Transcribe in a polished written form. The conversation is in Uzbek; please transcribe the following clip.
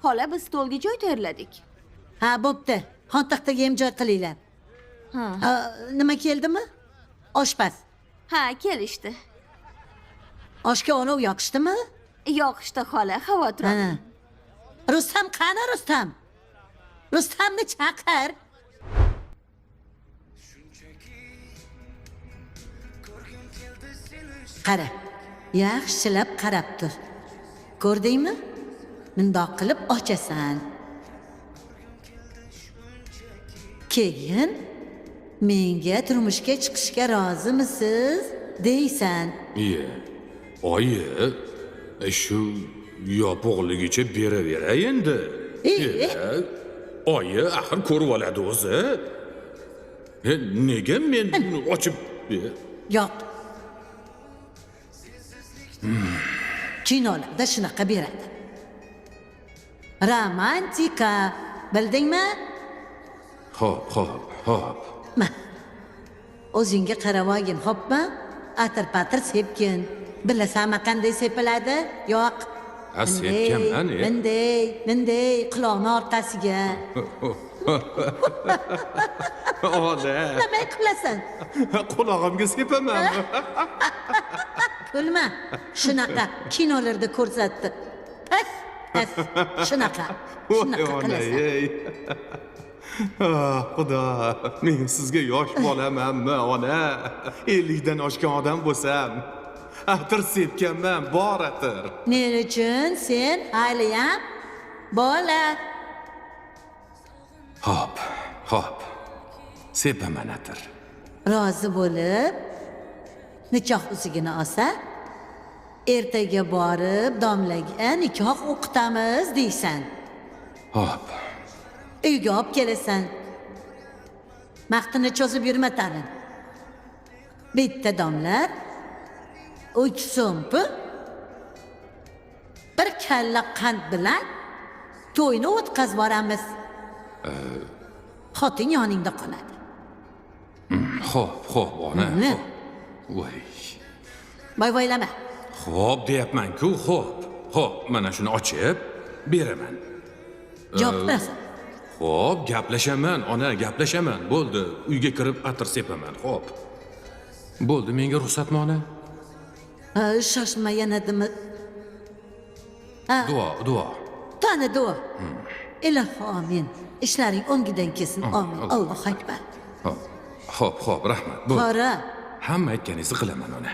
Xola, biz stolga joy tayyorladik. Ha, bo'pti. Xontaxtaga ham joy qilinglar. Ha. Ha, nima keldimi? Oshpaz. Ha, kelishdi. Oshga olov yoqishdimi? Yoqishdi xola, xavotir Ha. olmang. Rustam qani, Rustam? Rustamni chaqir. Qara, yaxshilab qarab tur. Ko'rdingmi? Mundoq qilib ochasan. Keyin menga turmushga chiqishga rozimisiz deysan. Iye, oyi, shu yopiqligicha beraveray endi. E, E, oyi, axir ko'rib oladi o'zi. Nega men uni ochib Yo'q. Kinolarda shunaqa beradi. Romantika, bildingmi? Xo'p, xo'p, xo'p. Ma. O'zingga qarab olgin, xo'pmi? Atir-patir sepgin. Bilasanmi qanday sepiladi? Yo'q. Ha, sepganman, e. Bunday, bunday quloqni orqasiga. Ona, Nima qilasan? qulog'imga sepaman. Kulma. Shunaqa kinolarda ko'rsatdi. Pas, pas. Shunaqa. Voy Shunaqa ona, qilasan. ey. Ah, Xudo, men sizga yosh bolamanmi, ona? 50 dan oshgan odam bo'lsam, atir sepganman, bor atir. Men uchun sen haliyam bola. Xo'p, xo'p. Sepaman atir. Rozi bo'lib nikoh uzugini olsa, ertaga borib domlaga nikoh o'qitamiz deysan. Xo'p. Uyga olib kelasan. Maqtini cho'zib yurma tag'in. Bitta domla 3 so'm pul, bir kalla qand bilan to'yni o'tkazib yuboramiz. Xotin yoningda qoladi. Xo'p, xo'p, ona. Ne? Xo'p. Voy. Voy voylama. Xo'p deyapman-ku, xo'p. Xo'p, mana shuni ochib beraman. Javob qilasan. Xo'p, gaplashaman, ona, gaplashaman. Bo'ldi, uyga kirib atir sepaman. Xo'p. Bo'ldi, menga ruxsatmi, ona? Ha, shoshma yana nima? Ha, Duo, duo. Tani duo. Ilohi amin. Ishlaring o'ngidan kelsin. Amin. Allohu akbar. Xo'p, xo'p, xo'p, rahmat. Bo'ldi. Qora. Hamma aytganingizni qilaman, ona.